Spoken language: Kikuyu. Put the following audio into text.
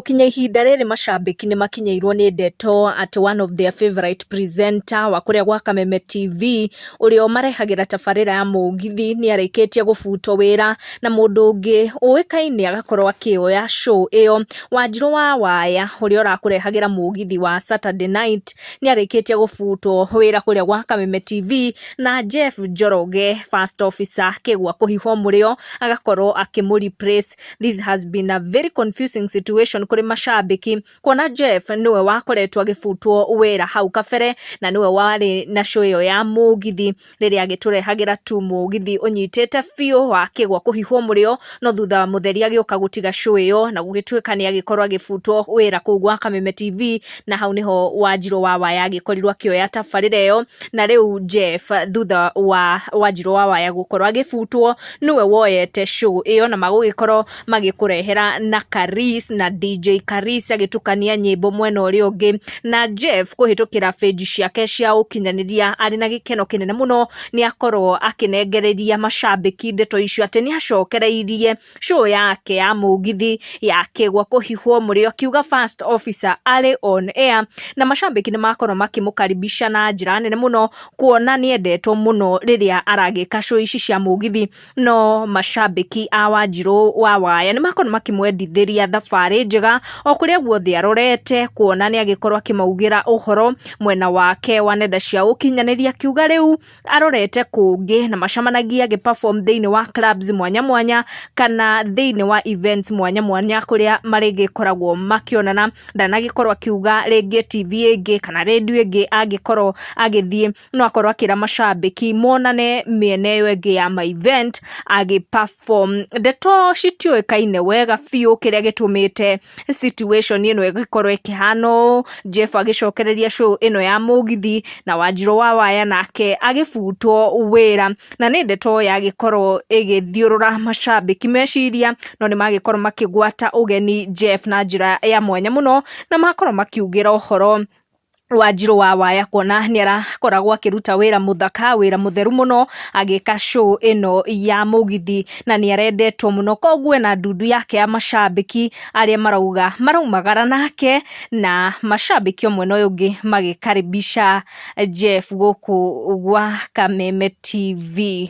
Gũkinya ihinda rĩrĩ macambĩki nĩ makinyĩirwo nĩ ndeto atĩ one of their favourite presenter wa kũrĩa gwa Kameme TV ũrĩa ũmarehagĩra tabarĩra ya mũgithi nĩ arĩkĩtie gũbutwo wĩra na mũndũ ũngĩ ũĩkaine agakorwo akĩoya show ĩyo. Wanjirũ wa Waya ũrĩa ũrakũrehagĩra mũgithi wa Saturday night nĩ arĩkĩtie gũbutwo wĩra kũrĩa gwa Kameme TV na Jeff Njoroge first officer Kĩgwa kũhihwo mũrĩo agakorwo akĩmũ replace. This has been a very confusing situation kũrĩ macambĩki kuona Jeff nĩwe wakoretwo agĩbutwo wĩra hau kabere na nĩwe warĩ na show ĩyo ya mũgithi rĩrĩa agĩtũrehagĩra tu mũgithi ũnyitĩte biũ wa Kĩgwa kũhihwo mũrĩo, no thutha wa mũtheri agĩũka gũtiga show ĩyo na gũgĩtuĩka nĩ agĩkorwo agĩbutwo wĩra kũu gwa Kameme TV, na hau nĩho Wanjirũ wa Waya agĩkorirwo akĩoya tabarĩra ĩyo. Na rĩu Jeff thutha wa Wanjirũ wa Waya gũkorwo agĩbutwo nĩwe woyete show ĩyo, na magũgĩkorwo magĩkũrehera na Karis na DJ Karis agĩtukania nyĩmbo mwena ũrĩa ũngĩ. Na Jeff kũhĩtũkĩra page ciake cia ũkinyanĩria arĩ na gĩkeno kĩnene mũno nĩ akorwo akĩnengereria macambĩki ndeto icio atĩ nĩ acokereirie show yake ya mũgithi ya Kĩgwa kũhihwo mũrĩo, akiuga first officer arĩ on air, na macambĩki nĩ makorwo makĩmũkaribisha na njĩra nene mũno kuona nĩ endetwo mũno rĩrĩa aragĩka show ici cia mũgithi. No macambĩki a Wanjirũ wa Waya nĩ makorwo makĩmwendithĩria thabarĩ njega o kũrĩa guothe arorete, kuona nĩ agĩkorwo akĩmaugĩra ũhoro mwena wake wa nenda cia ũkinyanĩria akiuga rĩu arorete kũngĩ na macemanagia agĩ perform thĩinĩ wa clubs mwanya mwanya kana thĩinĩ wa events mwanya mwanya kũrĩa marĩgĩkoragwo makĩonana. Ndanagĩkorwo akiuga rĩngĩ TV ĩngĩ kana radio ĩngĩ angĩkorwo agĩthiĩ, no akorwo akĩra macambĩki monane mĩena ĩyo ĩngĩ ya ma event agĩ perform. Ndeto citiũĩkaine wega biũ kĩrĩa gĩtũmĩte situation ĩno ĩgĩkorwo ĩkĩhana ũũ, Jeff agĩcokereria show ĩno ya mũgithi na Wanjirũ wa Waya nake agĩbutwo wĩra, na nĩ ndeto yagĩkorwo ĩgĩthiũrũra macambĩki meciria, no nĩ magĩkorwo makĩgwata ũgeni Jeff na njĩra ya mwanya mũno na makorwo makiugĩra ũhoro Wanjirũ wa Waya kuona nĩ arakoragwo akĩruta wĩra mũthaka, wĩra mũtheru mũno agĩka show ĩno ya mũgithi na nĩ arendetwo mũno, koguo ena ndundu yake ya macambĩki arĩa marauga maraumagara nake, na macambĩki o mwena ũyũ ũngĩ magĩkaribisha Jeff gũkũ gwa Kameme TV.